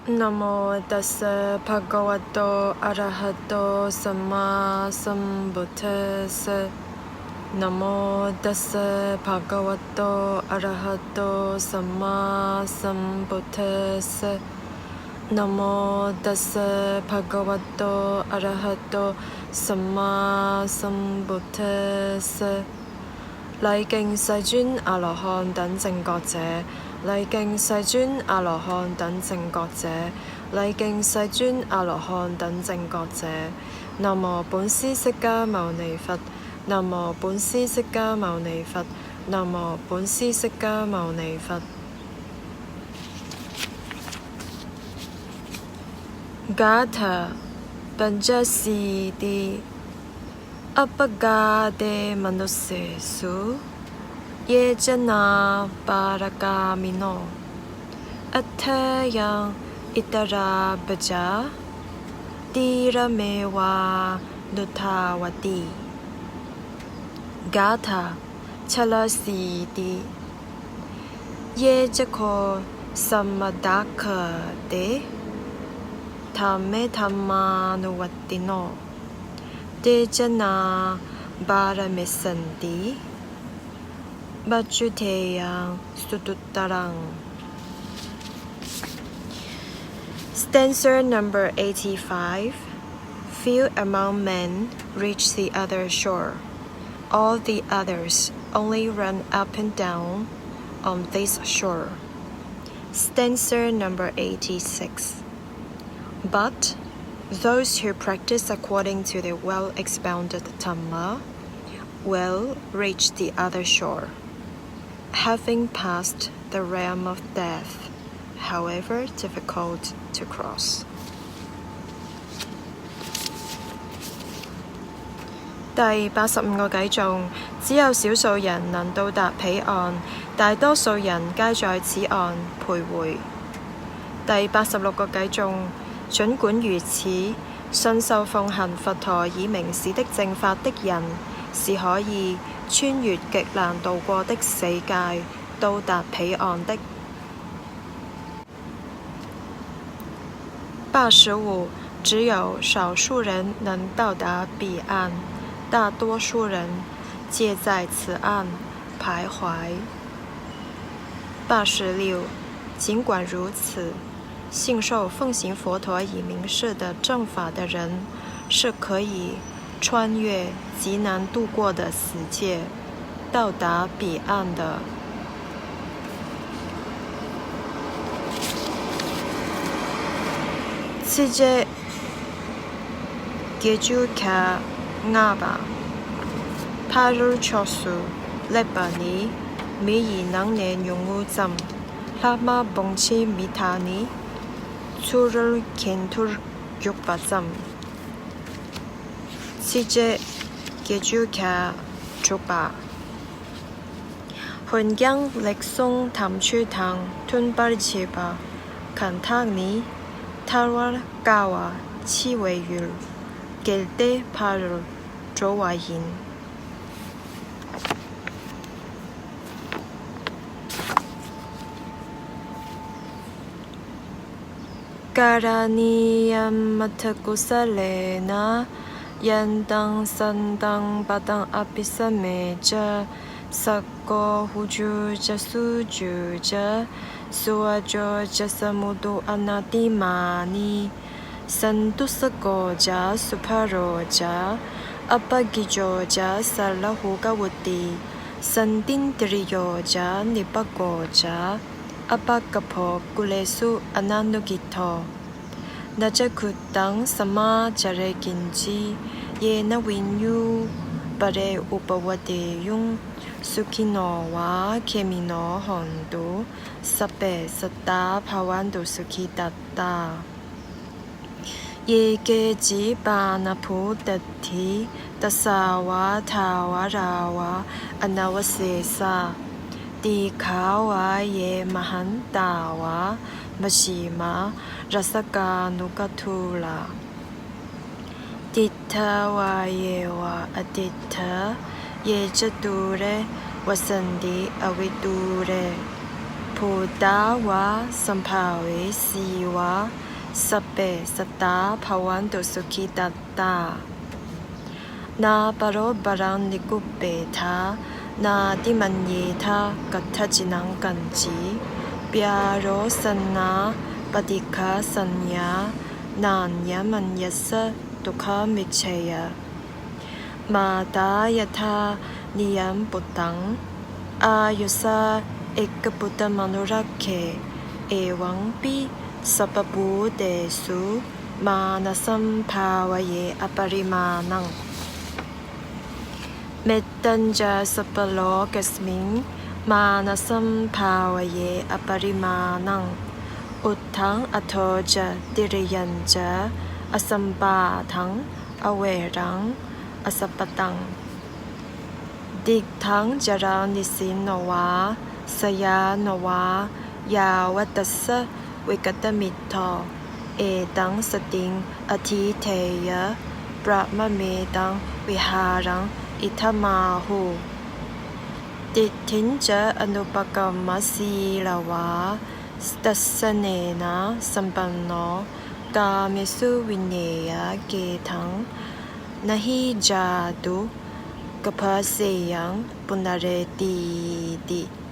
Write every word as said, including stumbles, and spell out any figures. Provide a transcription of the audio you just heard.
Namo tassa bhagavato arahato sammāsambuddhassa. Namo tassa bhagavato arahato sammāsambuddhassa. Namo tassa bhagavato arahato sammāsambuddhassa. 禮敬世尊阿羅漢等正覺者，禮敬世尊阿羅漢等正覺者，禮敬世尊阿羅漢等正覺者。南無本師釋迦牟尼佛。南無本師釋迦牟尼佛。南無本師釋迦牟尼佛。 Gātha pañcasīti. Appakā te manussesu, ye janā pāragāmino, athāyaṃ itarā pajā, tiramevānubhāvati. Gātha chalasīti. Ye ca kho sammadakkhā, te dhamme dhammānuvattino, te janā pāramessanti, paccuddeyyaṃ suduttaraṃ. Stanza number eighty-five. Few among men reach the other shore. All the others only run up and down on this shore. Stanza number eighty-six. But those who practice according to the well-expounded Dhamma will reach the other shore, having passed the realm of death, however difficult to cross. 第八十五個偈頌，只有少數人能到達彼岸，大多數人皆在此岸徘徊。第八十六個偈頌，儘管如此，信受奉行佛陀已明示的正法的人，是可以穿越極難渡過的死界，到達彼岸的。 八十五，只有少数人能到达彼岸，大多数人皆在此岸徘徊。八十六，尽管如此，信受奉行佛陀已明示的正法的人，是可以 穿越极难渡过的死界，到达彼岸的。七节，kecuca ngapa, parul chosu lepani, miyi nangne nyungu cam, lama bongchi mitani, curul kentur yukpa cam. 七节，kecuca 逐吧。 Honjang leksong tamchutang tunpar chipa kantani, tarwar kawa chiweyul, kelte parul drowayin. Karaṇīyamatthakusalena, yantaṃ santaṃ padaṃ abhisamecca, sakko ujū ca sūjū ca, suvaco cassa mudu anatimānī, santussako ca subharo ca, appakicco ca sallahukavutti, santindriyo ca nipako ca, appagabbho kulesu ananugiddho. Na ca khuddaṃ samācare kiñci, yena viññū pare upavadeyyuṃ, sukhino vā khemino hontu, sabbe sattā bhavantu sukhitattā. Ye keci pāṇabhūtatthi, tasā vā thāvarā vā anavasesā, dīghā vā ye mahantā vā, majjhimā rassakānukadūrā, diṭṭhā vā ye vā adiṭṭhā, ye ca dūre vasanti avidūre. Bhūtā vā sambhavesī vā, sabbe sattā bhavantu sukhitattā. Nāparo paraṃ nikubbetha, nātimaññetha katthaci naṃ kañci. Byārosanā paṭighasaññā, nāññamaññassa dukkhamiccheyya. Mātā yathā niyaṃ puttaṃ, āyusā ekaputtamanurakkhe, evampi sabbabhūtesu, mānasambhāvaye aparimāṇaṃ. Mettañca sabbalokasmiṃ, mānasambhāvaye aparimāṇaṃ. Uddhaṃ adho ca tiriyañca, asambādhaṃ averaṃ asapattaṃ. Tiṭṭhaṃ caraṃ nisinno vā, sayāno vā yāvatassa vigatamiddho, etaṃ satiṃ adhiṭṭheyya, brahmametaṃ vihāraṃ idhamāhu. Diṭṭhiñca anupagamma sīlavā, dassanena sampanno, kāmesu vineyya gedhaṃ, na hi jātu gabbhaseyyaṃ punaretīti.